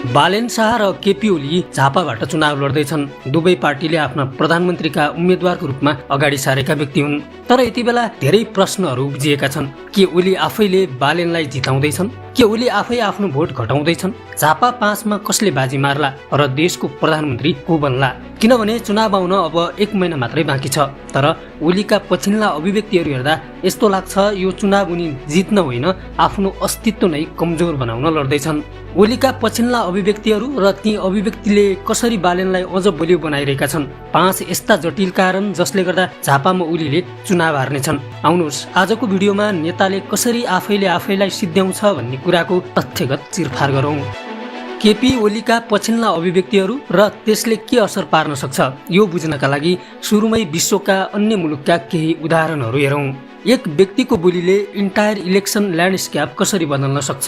बालेन शाह र केपी ओली झापाबाट चुनाव लड्दैछन्। दुवै पार्टीले आफ्ना प्रधानमन्त्रीका उम्मेद्वारको रूपमा अगाडि सारेका व्यक्ति हुन्। तर यति बेला धेरै प्रश्नहरू उब्जिएका छन्। के ओली आफैले बालेनलाई जिताउँदैछन्? के ओली आफै आफ्नो भोट घटाउँदैछन्? झापा 5 मा कसले बाजी मार्ला र देशको प्रधानमन्त्री को बन्ला? किनभने चुनाव आउन अब 1 महिना मात्रै बाँकी छ। तर ओलीका पछिल्ला अभिव्यक्तिहरू हेर्दा यस्तो लाग्छ यो चुनाव उनी जित्न होइन आफ्नो अस्तित्व नै कमजोर बनाउन लड्दैछन्। ओलीका पछिल्ला अभिव्यक्तिहरू र ती अभिव्यक्तिले कसरी बालेनलाई अझ बलियो बनाइरहेका छन्। 5 यस्ता जटिल कारण जसले गर्दा झापामा ओलीले चुनाव हार्नेछन्। आउनुहोस् आजको भिडियोमा नेताले कसरी आफैले आफैलाई सिद्ध्याउँछ भन्ने कुराको तथ्यगत चिरफार गरौँ। केपी ओलीका पछिल्ला अभिव्यक्तिहरू र त्यसले के असर पार्न सक्छ यो बुझ्नका लागि सुरुमै विश्वका अन्य मुलुकका केही उदाहरणहरू हेरौँ। एक व्यक्तिको बोलीले इन्टायर इलेक्सन ल्यान्डस्केप कसरी बदल्न सक्छ?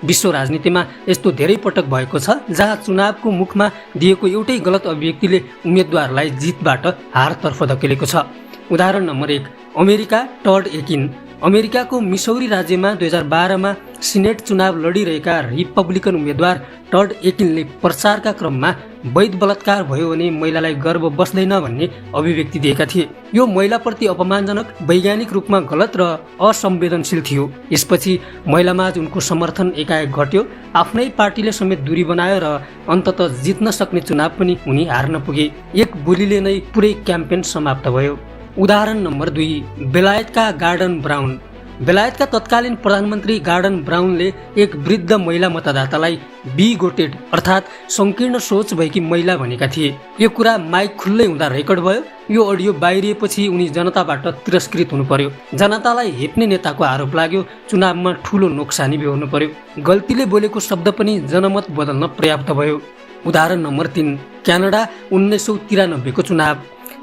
विश्व राजनीतिमा यस्तो धेरै पटक भएको छ जहाँ चुनावको मुखमा दिएको एउटै गलत अभिव्यक्तिले उम्मेद्वारलाई जितबाट हारतर्फ धकेलेको छ। उदाहरण नम्बर 1 अमेरिका टड एकिन। अमेरिकाको मिसौरी राज्यमा 2012 मा सिनेट चुनाव लडिरहेका रिपब्लिकन उम्मेद्वार टड एकिनले प्रचारका क्रममा वैध बलात्कार भयो भने महिलालाई गर्भ बस्दैन भन्ने अभिव्यक्ति दिएका थिए। यो महिलाप्रति अपमानजनक, वैज्ञानिक रूपमा गलत र असंवेदनशील थियो। यसपछि महिलामाझ उनको समर्थन एकाएक घट्यो। आफ्नै पार्टीले समेत दूरी बनायो र अन्ततः जित्न सक्ने चुनाव पनि उनी हार्न पुगे। एक बोलीले नै पुरै क्याम्पेन समाप्त भयो। उदाहरण नम्बर 2 बेलायतका गार्डन ब्राउन। बेलायतका तत्कालीन प्रधानमन्त्री गार्डन ब्राउनले एक वृद्ध महिला मतदातालाई बिगोटेड अर्थात् संकीर्ण सोच भएकी महिला भनेका थिए। यो कुरा माइक खुल्लै हुँदा रेकर्ड भयो। यो अडियो बाहिरिएपछि उनी जनताबाट तिरस्कृत हुनु पर्यो। जनतालाई हेप्ने नेताको आरोप लाग्यो। चुनावमा ठूलो नोक्सानी बेहोर्नु पर्यो। गल्तीले बोलेको शब्द पनि जनमत बदल्न पर्याप्त भयो। उदाहरण नम्बर 3 क्यानाडा 1993 को चुनाव।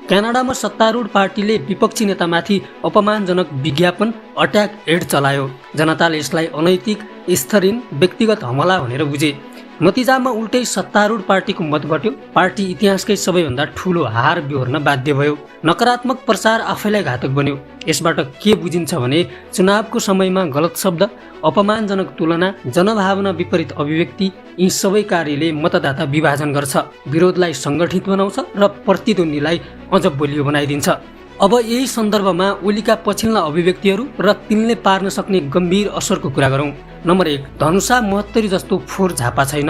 क्यानाडामा सत्तारूढ पार्टीले विपक्षी नेतामाथि अपमानजनक विज्ञापन अट्याक एड चलायो। जनताले यसलाई अनैतिक, स्तरहीन, व्यक्तिगत हमला भनेर बुझे। नतिजामा उल्टै सत्तारूढ पार्टीको मत घट्यो। पार्टी इतिहासकै सबैभन्दा ठूलो हार बेहोर्न बाध्य भयो। नकारात्मक प्रचार आफैलाई घातक बन्यो। यसबाट के बुझिन्छ भने चुनावको समयमा गलत शब्द, अपमानजनक तुलना, जनभावना विपरीत अभिव्यक्ति यी सबै कार्यले मतदाता विभाजन गर्छ, विरोधलाई सङ्गठित बनाउँछ र प्रतिद्वन्द्वीलाई अझ बलियो बनाइदिन्छ। अब यही सन्दर्भमा ओलीका पछिल्ला अभिव्यक्तिहरू र तिनले पार्न सक्ने गम्भीर असरको कुरा गरौँ। नम्बर 1 धनुषा महोत्तरी जस्तो फोहोर झापा छैन।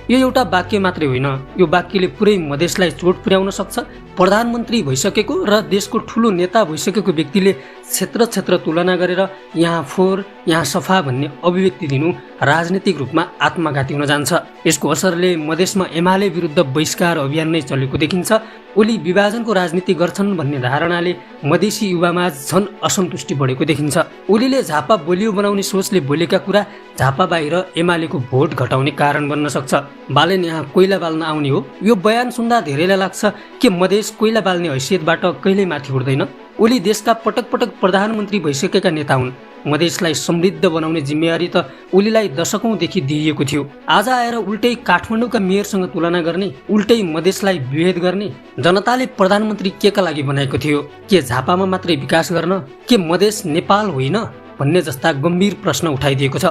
यो एउटा वाक्य मात्रै होइन। यो वाक्यले पुरै मधेसलाई चोट पुर्याउन सक्छ। प्रधानमन्त्री भइसकेको र देशको ठूलो नेता भइसकेको व्यक्तिले क्षेत्र क्षेत्र तुलना गरेर यहाँ फोहोर यहाँ सफा भन्ने अभिव्यक्ति दिनु राजनीतिक रूपमा आत्मघाती हुन जान्छ। यसको असरले मधेसमा एमाले विरुद्ध बहिष्कार अभियान नै चलेको देखिन्छ। ओली विभाजनको राजनीति गर्छन् भन्ने धारणाले मधेसी युवामा झन असन्तुष्टि बढेको देखिन्छ। ओलीले झापा बलियो बनाउने सोचले बोलेका कुरा झापा बाहिर एमालेको भोट घटाउने कारण बन्न सक्छ। बालेन यहाँ कोइला बाल्न आउने हो। यो बयान सुन्दा धेरैलाई लाग्छ के मधेस कोइला बाल्ने हैसियतबाट कहिल्यै माथि उठ्दैन। ओली देशका पटक पटक प्रधानमन्त्री भइसकेका नेता हुन्। मधेसलाई समृद्ध बनाउने जिम्मेवारी त ओलीलाई दशकौंदेखि दिइएको थियो। आज आएर उल्टै काठमाडौँका मेयरसँग तुलना गर्ने, उल्टै मधेसलाई विभेद गर्ने। जनताले प्रधानमन्त्री केका लागि बनाएको थियो? के झापामा मात्रै विकास गर्न? के मधेस नेपाल होइन भन्ने जस्ता गम्भीर प्रश्न उठाइदिएको छ।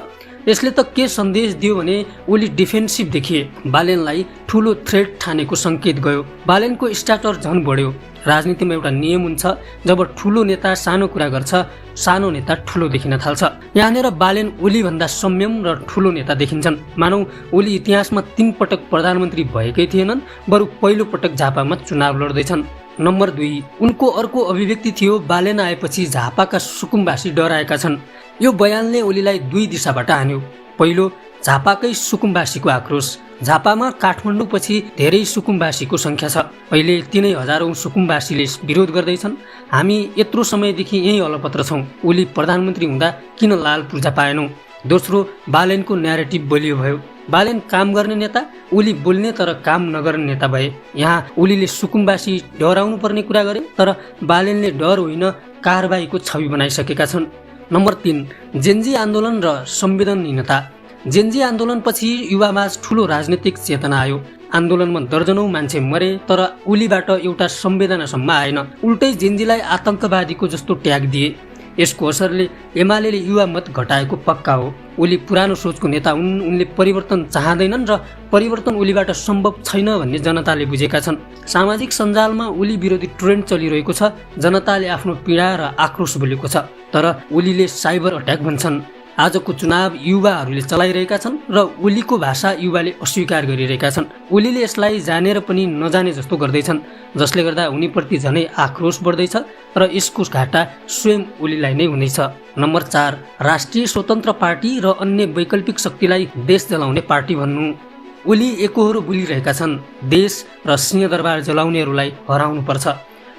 यसले त के सन्देश दियो भने ओली डिफेन्सिभ देखिए। बालेनलाई ठूलो थ्रेट ठानेको संकेत गयो। बालेनको स्ट्याटर झन बढ्यो। राजनीतिमा एउटा नियम हुन्छ, जब ठूलो नेता सानो कुरा गर्छ सानो नेता ठूलो देखिन थाल्छ। यहाँनिर बालेन ओली भन्दा संयम र ठूलो नेता देखिन्छन्। मानौ ओली इतिहासमा 3 पटक प्रधानमन्त्री भएकै थिएनन्, बरु पहिलो पटक झापामा चुनाव लड्दैछन्। नम्बर 2 उनको अर्को अभिव्यक्ति थियो बालेन आएपछि झापाका सुकुम्बासी डराएका छन्। यो बयानले ओलीलाई 2 दिशाबाट हान्यो। पहिलो झापाकै सुकुम्बासीको आक्रोश। झापामा काठमाडौँ पछि धेरै सुकुम्बासीको संख्या छ। अहिले 3,000औं सुकुम्बासीले विरोध गर्दैछन्। हामी यत्रो समयदेखि यही अलपत्र छौँ। ओली प्रधानमन्त्री हुँदा किन लाल पूर्जा पाएनौँ? दोस्रो बालेनको न्यारेटिभ बलियो भयो। बालेन काम गर्ने नेता, ओली बोल्ने तर काम नगर्ने नेता भए। यहाँ ओलीले सुकुम्बासी डराउनु पर्ने कुरा गरे, तर बालेनले डर होइन कारबाहीको छवि बनाइसकेका छन्। नम्बर 3 जेन्जी आन्दोलन र संवेदनहीनता। जेन्जी आन्दोलनपछि युवामाझ ठूलो राजनीतिक चेतना आयो। आन्दोलनमा दर्जनौं मान्छे मरे, तर ओलीबाट एउटा संवेदनासम्म आएन। उल्टै जेन्जीलाई आतंकवादीको जस्तो ट्याग दिए। यसको असरले एमाले युवा मत घटाएको पक्का हो। ओली पुरानो सोचको नेता हुन्, उनले परिवर्तन चाहँदैनन् र परिवर्तन ओलीबाट सम्भव छैन भन्ने जनताले बुझेका छन्। सामाजिक सञ्जालमा ओली विरोधी ट्रेन्ड चलिरहेको छ। जनताले आफ्नो पीडा र आक्रोश बोलेको छ, तर ओलीले साइबर अट्याक भन्छन्। आजको चुनाव युवाहरूले चलाइरहेका छन् र ओलीको भाषा युवाले अस्वीकार गरिरहेका छन्। ओलीले यसलाई जानेर पनि नजाने जस्तो गर्दैछन्, जसले गर्दा उनीप्रति झनै आक्रोश बढ्दैछ र यसको घाटा स्वयं ओलीलाई नै हुनेछ। नम्बर 4, राष्ट्रिय स्वतन्त्र पार्टी र अन्य वैकल्पिक शक्तिलाई देश जलाउने पार्टी भन्नु। ओली एकहोरो बोलिरहेका छन्, देश र सिंहदरबार जलाउनेहरूलाई हराउनुपर्छ,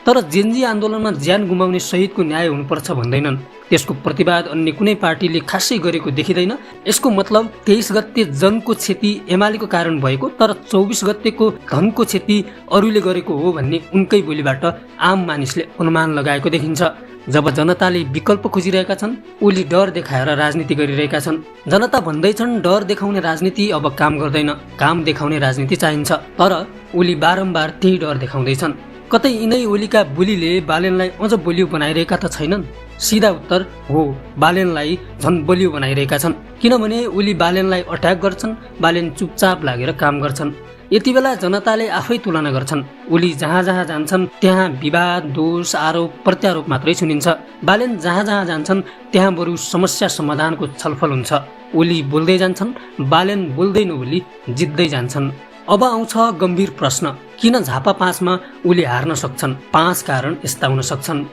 तर जेन्जी आन्दोलनमा ज्यान गुमाउने शहीदको न्याय हुनुपर्छ भन्दैनन्। त्यसको प्रतिवाद अन्य कुनै पार्टीले खासै गरेको देखिँदैन। यसको मतलब 23 गते जनको क्षति एमालेको कारण भएको, तर 24 गतेको धनको क्षति अरूले गरेको हो भन्ने उनकै बोलीबाट आम मानिसले अनुमान लगाएको देखिन्छ। जब जनताले विकल्प खोजिरहेका छन्, ओली डर देखाएर राजनीति गरिरहेका छन्। जनता भन्दैछन् डर देखाउने राजनीति अब काम गर्दैन, काम देखाउने राजनीति चाहिन्छ, तर ओली बारम्बार त्यही डर देखाउँदैछन्। कतै यिनै ओलीका बोलीले बालेनलाई अझ बलियो बनाइरहेका त छैनन्? सिधा उत्तर हो, बालेनलाई झन् बलियो बनाइरहेका छन्। किनभने ओली बालेनलाई अट्याक गर्छन्, बालेन चुपचाप लागेर काम गर्छन्। यति बेला जनताले आफै तुलना गर्छन्। ओली जहाँ जहाँ जान्छन् त्यहाँ विवाद, दोष, आरोप प्रत्यारोप मात्रै सुनिन्छ। बालेन जहाँ जहाँ जान्छन् त्यहाँ बरु समस्या समाधानको छलफल हुन्छ। ओली बोल्दै जान्छन्, बालेन बोल्दैन बोली जित्दै जान्छन्। अब आउँछ गम्भीर प्रश्न, किन झापा 5 मा ओली हार्न सक्छन्? 5 कारण यस्ता हुन सक्छन्।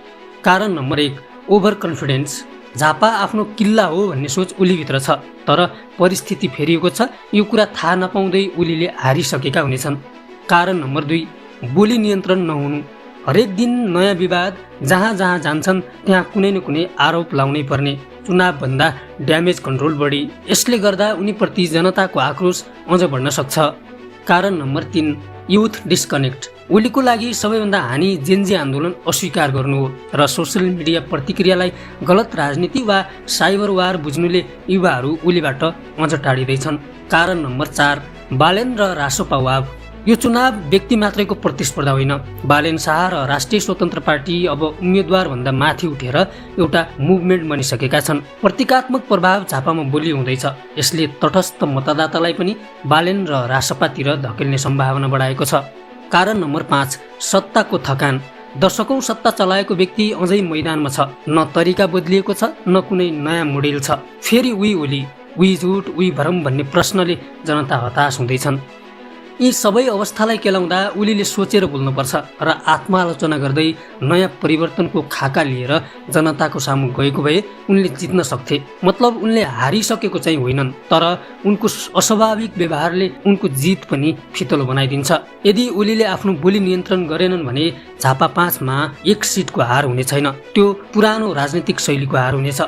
कारण नम्बर 1, ओभर कन्फिडेन्स। झापा आफ्नो किल्ला हो भन्ने सोच ओलीभित्र छ, तर परिस्थिति फेरिएको छ। यो कुरा थाहा नपाउँदै ओलीले हारिसकेका हुनेछन्। कारण नम्बर 2, बोली नियन्त्रण नहुनु। हरेक दिन नयाँ विवाद, जहाँ जहाँ जान्छन् त्यहाँ कुनै न कुनै आरोप लाउनै पर्ने। चुनावभन्दा ड्यामेज कन्ट्रोल बढी। यसले गर्दा उनीप्रति जनताको आक्रोश अझ बढ्न सक्छ। कारण नम्बर 3, युथ डिस्कनेक्ट। ओलीको लागि सबैभन्दा हानि जेन्जी आन्दोलन अस्वीकार गर्नु हो र सोसियल मिडिया प्रतिक्रियालाई गलत राजनीति वा साइबर वार बुझ्नुले युवाहरू ओलीबाट अझ टाढिँदैछन्। कारण नम्बर 4, बालेन र रासोपा वाव। यो चुनाव व्यक्ति मात्रैको प्रतिस्पर्धा होइन। बालेन शाह र राष्ट्रिय स्वतन्त्र पार्टी अब उम्मेद्वार भन्दा माथि उठेर एउटा मुभमेन्ट बनिसकेका छन्। प्रतीकात्मक प्रभाव झापामा बोली हुँदैछ। यसले तटस्थ मतदातालाई पनि बालेन र रासपातिर धकेल्ने सम्भावना बढाएको छ। कारण नम्बर 5, सत्ताको थकान। दशकौं सत्ता चलाएको व्यक्ति अझै मैदानमा छ। न तरिका बदलिएको छ, न कुनै नयाँ मोडेल छ। फेरि उही ओली, उही झुट, उही भ्रम भन्ने प्रश्नले जनता हताश हुँदैछन्। यी सबै अवस्थालाई केलाउँदा ओलीले सोचेर बोल्नुपर्छ र आत्मालोचना गर्दै नयाँ परिवर्तनको खाका लिएर जनताको सामु गएको भए उनले जित्न सक्थे। मतलब उनले हारिसकेको चाहिँ होइनन्, तर उनको अस्वाभाविक व्यवहारले उनको जित पनि फितलो बनाइदिन्छ। यदि ओलीले आफ्नो बोली नियन्त्रण गरेनन् भने झापा 5 मा 1 सिटको हार हुने छैन। त्यो पुरानो राजनीतिक शैलीको हार हुनेछ।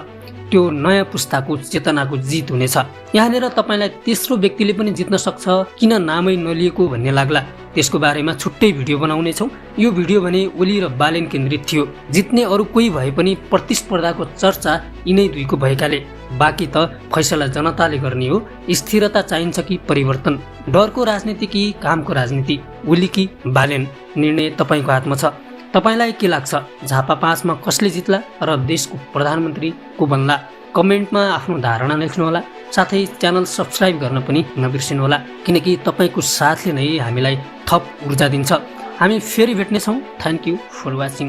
त्यो नयाँ पुस्ताको चेतनाको जित हुनेछ। यहाँनिर तपाईँलाई तेस्रो व्यक्तिले पनि जित्न सक्छ, किन नामै नलिएको भन्ने लाग्ला। त्यसको बारेमा छुट्टै भिडियो बनाउनेछौँ। यो भिडियो भने ओली र बालेन केन्द्रित थियो। जित्ने अरू कोही भए पनि प्रतिस्पर्धाको चर्चा यिनै दुईको भएकाले। बाँकी त फैसला जनताले गर्ने हो। स्थिरता चाहिन्छ कि परिवर्तन? डरको राजनीति कि कामको राजनीति? ओली कि बालेन? निर्णय तपाईँको हातमा छ। तपाईलाई के लाग्छ? झापा 5 मा कसले जित्ला र देशको प्रधानमन्त्री को बन्ला? कमेन्टमा आफ्नो धारणा लेख्नुहोला। साथै च्यानल सब्स्क्राइब गर्न पनि नबिर्सिनुहोला, किनकि तपाईँको साथले नै हामीलाई थप ऊर्जा दिन्छ। हामी फेरि भेट्नेछौँ। Thank you for watching.